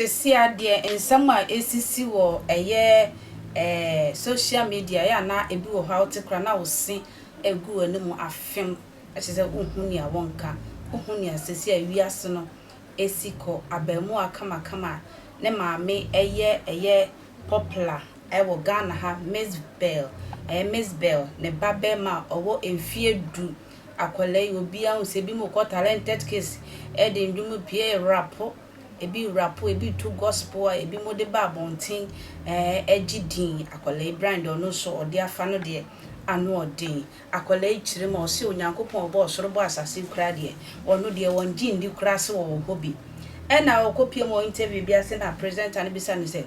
Seesei ara deɛ nsɛm a ɛresisi wɔ ɛyɛ eh social media ɛyɛ a na ebi wɔ hɔ a wote koraa na wo se agu w'anim afem kyerɛ sɛ wonhu nea wɔnka, wonhu nea seesei a wiase no ɛsi kɔ. Abaamua kamakama a ne maame yɛ ɛyɛ popular ɛwɔ Ghana ha Miss Bell, ɛyɛ Miss Bell ne ba barima a ɔwɔ mfeɛ du, akwadaa yi obiara hu sɛ ebinom rekɔ talented kids de nnwom pue rapo. Ebi rapo, ebi reto gospel a ebinom de ba abɔnten gye din. Akwadaa yi Brian deɛ ɔno nso ɔde afa no deɛ ano ɔden. Akwadaa yi kyerɛ mu a ɔse Onyankopɔn a ɔbɔɔ soro bɔɔ asase yi koraa deɛ ɔno deɛ ɔngye nni koraa sɛ ɔwɔ hɔ bi. Ɛna ɔkɔpie mu wɔ interview bi ase na presenter no bisa no sɛ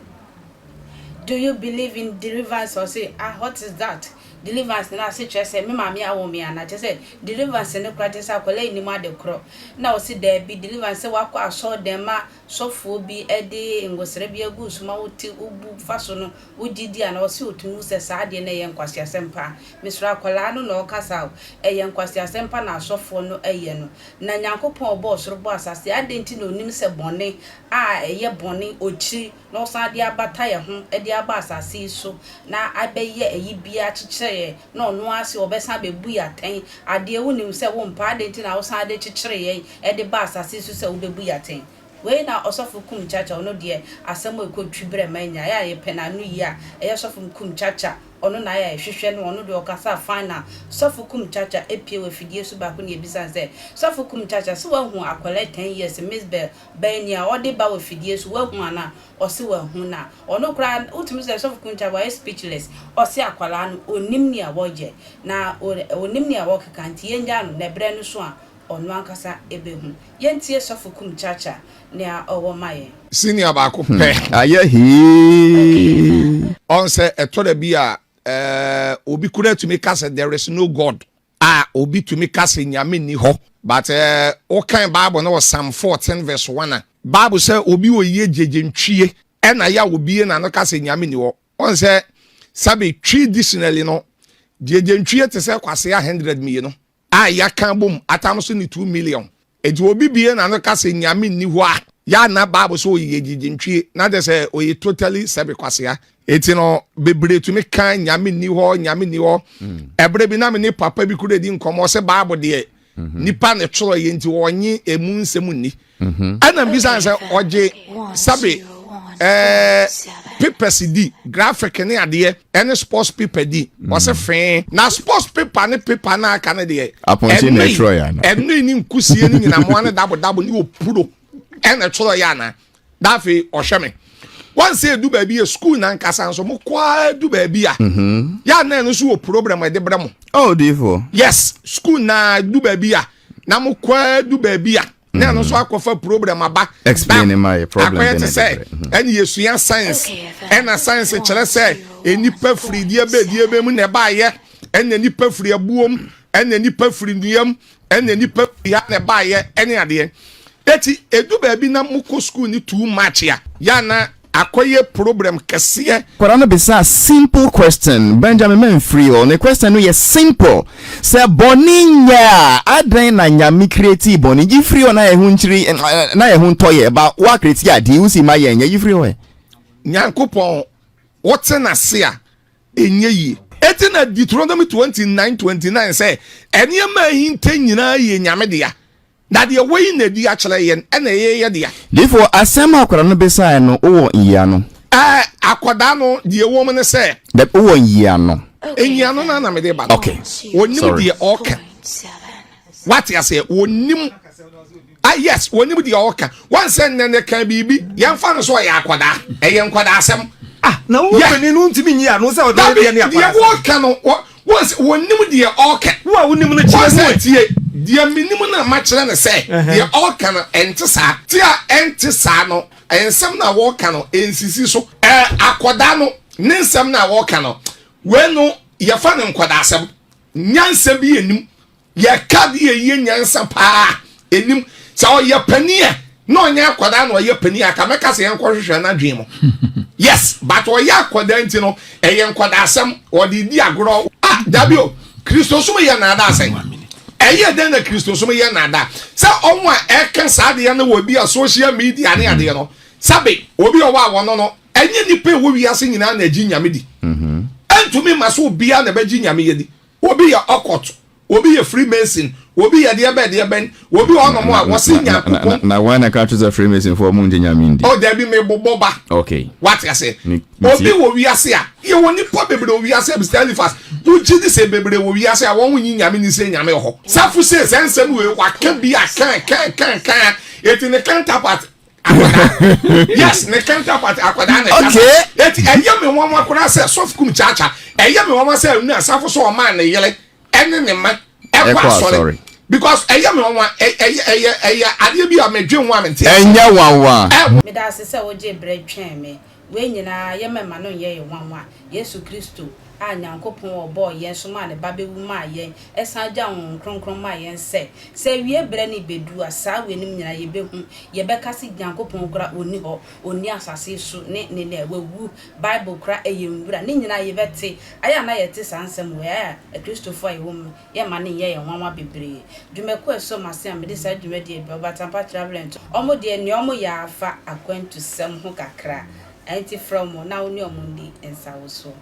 Do you believe in deliverance? Ɔse ah what is that? Deliverance no ase kyerɛ sɛ me maame awo me anaa? Kyerɛ sɛ deliverance no koraa kyerɛ sɛ akwadaa yi nnim ade korɔ. Na ɔse daabi, deliverance sɛ wakɔ asɔɔdɛm ma sɔfoɔ bi de ngosra bi agu wo so ma wote wobu fa so no wogye di anaa? Ɔse ɔtumi hu sɛ saa adeɛ no ɛyɛ nkwaseasɛm paa. Mesrɛ akwadaa no na ɔka saa o, ɛyɛ nkwaseasɛm pa na asɔfoɔ no yɛ no. Na Nyankopɔn a ɔbɔɔ soro bɔɔ asase adɛn nti na ɔnim sɛ bɔne a ɛyɛ bɔne ɔkyiri na ɔsan de abata yɛn ho de aba asase yi so na abɛyɛ ayi biara akyekyerɛ yɛn, na ɔno ara se ɔbɛsan abɛbu yɛn atɛn. Adeɛ wonim sɛ wompɛ, adɛn nti na wosan de kyekyere yɛn de ba asase yi so sɛ wobɛbu yɛn atɛn? Wei na Ɔsɔfo Kum Kyakya, ɔno deɛ asɛm a ɛkɔ twi berɛ ma anya, ɛyɛ a yɛpɛ no ano yie a, ɛyɛ Sɔfo Kum Kyakya, ɔno na ayɛ a yɛhwehwɛ no, ɔno deɛ ɔkasa final. Sɔfo Kum Kyakya pue wɔ afidie so baako na yɛbisa no sɛ, Sɔfo Kum Kyakya, sɛ woahu akwadaa 10 years, Miss Bell, Bɛn nea ɔde ba wɔ fidie so wahu anaa? Ɔse wahu na ɔno koraa wotumi sɛ sɔfo Kunta wayɛ speechless ɔse akwadaa no ɔnim nea wɔyɛ na ɔnim nea wɔkeka nti yɛngyaa no na ɛberɛ no so a ɔno ankasa ɛbɛhu. Yɛntie sɔfo Kum Chacha nea ɔwɔ ma yɛn. Senior baako pɛ. Ayɛ hee. Ɔn sɛ ɛtɔ da bi a eh, obi koraa tumi ka sɛ there is no God. A obi tumi ka sɛ Nyame nni hɔ but eh, wo kan bible no wɔ Psalm 14 verse 1 a, bible sɛ obi oyie gyegyentwie ɛna yɛ a obie n'ano ka sɛ Nyame nni hɔ. Wɔn sɛ sɛbe Twi dictionary no gyegyentwie te sɛ kwasea 100 mmienu a yɛaka bom atam so ne 2 million. Enti obi bue n'ano ka sɛ Nyame nni hɔ a, yɛ a na Bible sɛ ɔyɛ gyegyentwie, na kyerɛ sɛ ɔyɛ totally sɛbe kwasea. Enti no, bebree tumi ka Nyame nni hɔ, Nyame nni hɔ. Ɛberɛ bi na me ne papa bi kura di nkɔmmɔ, ɔsɛ Bible deɛ, nipa na ɛtwerɛ yɛ nti ɔnye emu nsɛm nni. Ɛna mbisa no sɛ ɔgye sɛbe ɛɛ papers di, graphic ne adeɛ ɛne sports paper di, ɔsɛ fee. Na sports paper ne paper no aka no deɛ, Apɔnkye na ɛtwerɛ yɛ ana? Ɛno ne nkusie ne nyinamoa ne dabo dabo ne opuro ɛna ɛtwerɛ yɛ ana? Na afei ɔhwɛ me. Wɔn sɛ edu baabi yɛ school nankasa nso mo kɔ ara du baabi a. Yɛ ana ɛno nso wɔ problem ɛde brɛ mo. Oh, diifo. Yes, school na du baabi a na mo kɔ ara du baabi a. na ɛno nso akɔfa problem aba. Explain ma yɛ problem akɔyɛ te sɛ ɛne yɛsua science ɛna science kyerɛ sɛ nnipa firi deɛ bɛ deɛ bɛ mu na ɛbaayɛ ɛna nnipa firi abuom ɛna nnipa firi nnuam ɛna nnipa firi ha na ɛbaayɛ ɛne adeɛ eti edu baabi na mokɔ school ne too much a yɛ na akɔyɛ problem kɛseɛ. Akwadaa no bisaa simple question, Benjamin mamfiri hɔ, ne question no yɛ simple, sɛ bɔne nyɛ a adɛn na Nyame createe bɔne, yi firi hɔ na yɛn ho nkyiri, na yɛn ho ntɔ yɛ, but wo a create adeɛ wo si ma yɛn nyɛ, yi firi hɔ ɛ. Nyankopɔn wote nase a ɛnyɛ yie. Enti na Deuteronomy 29, 29 sɛ, Nneɛma a ahinta nyinaa yɛ Nyame dea, Na deɛ wayi no adi akyerɛ yɛn na ɛyɛ yɛn dea. Difoɔ, asɛm a akwadaa no bisaeɛ no, wowɔ nyiano? Ɛɛ, akwadaa no, deɛ ɛwɔ mu ne sɛ. Dabi, wowɔ nyiano? Nyiano no ara na mede reba no. Okay, Wɔnim sorry. deɛ ɔreka. Wate aseɛ? Wɔnim. Ah, yes, wɔnim deɛ ɔreka. Wɔn sɛ nnɛ ne ka biribi, yɛmfa no sɛ ɔyɛ akwadaa. Ɛyɛ nkwadaa asɛm. Ah, na wo Yeah. panin no ntumi nyi ano sɛ ɔde Dabi, deɛ ne deɛ akwadaa asɛm. wɔreka no, wɔ- Wɔn sɛ wɔnim deɛ ɔreka. Wo a wonim no kyerɛ Wɔn mu sɛ ɛ. tie, deɛ menim no a makyerɛ no sɛ deɛ ɔreka no ɛnte saa. Te a ɛnte saa no, nsɛm no a wɔreka no ɛnsisi so. Ɛ akwadaa no ne nsɛm no a wɔreka no, wei no yɛfa no nkwadaasɛm. Nyansa bi nnim. Yɛka de yɛyɛ nyansa paa ɛnim. Sɛ ɔyɛ panin a na ɔnyɛ akwadaa na ɔyɛ panin a ka mɛka sɛ yɛnkɔhwehwɛ n'adwene mu. Yes, but ɔyɛ akwadaa nti no ɛyɛ nkwadaasɛm ɔde di agorɔ. Ah, dabi o, Kristosom yɛ naadaa sɛn? Ɛyɛ dɛn na Kristosom yɛ naadaa? Sɛ ɔmo a ɛka saa adeɛ no wɔ bi a social media ne adeɛ no. Sabe, obi wɔ hɔ a wɔno no, ɛnyɛ nnipa a ɛwɔ wiase nyinaa na ɛgye Nyame di. Ɛntumi mma sɛ obiara na ɛbɛgye Nyame adi. Obi yɛ occult, obi yɛ Freemason, obi yɛ deɛ bɛn deɛ bɛn, obi wɔ hɔnom a wɔse Nyankopɔn. Na wan na ɛka kyerɛ sɛ Freemason foɔ ɔmo ngye Nyame ndi? Oh dabi, mebobɔ ba. Okay. Wate aseɛ? Obi wɔ wiase a, yɛwɔ nnipa bebree wɔ wiase a, Mister Eliphas, wogye di sɛ bebree wɔ wiase a wɔn nyi Nyame nni sɛ Nyame wɔ hɔ? Safo se saa nsɛm wei waka bi a kan kan kan kan a, eti ne counterpart akwadaa yes ne counterpart akwadaa na ɛkasa eti ɛyɛ me nwanwa koraa sɛ sɔfo kum kyaakya ɛyɛ me nwanwa sɛ ɛnu asafo sɛ ɔmaa ne yere ɛne ne ma ɛkɔ asɔre because ɛyɛ me nwanwa ɛyɛ ɛyɛ ɛyɛ adeɛ bi a medwen ho a mente ase ɛnyɛ nwanwa. Meda ase sɛ wogyee berɛ twɛn me. Wei nyinaa, yɛmma mma no nyɛ yɛn nwanwa. Yesu Kristo a Nyankopɔn a ɔbɔɔ yɛn somaa ne Ba bɛwu maa yɛn, san gyaa Honhom Kronkron maa yɛn sɛ, sɛ awiei berɛ no rebɛduru a, saa weinom nyinaa yɛbɛhu, yɛbɛka se Nyankopɔn koraa ɔnni hɔ, ɔnni asase yi so, ne, ne, ne, wawu, Bible koraa ɛyɛ nwura, ne nyinaa yɛbɛte. Ayɛ a na yɛte saa nsɛm wei, ayɛ a Akristofoɔ a yɛwɔ mu no, yɛmma no nyɛ yɛn nwanwa bebree. Dwumakuo a ɛsɔ m'ase a mede saa dwumadie yi brɛ wo, Batampa Travel and Tour, wɔn deɛ nea wɔyɛ ara fa akwantusɛm ho kakra, ɛnti frɛ wɔn na wo ne wɔn ndi nsawosoɔ.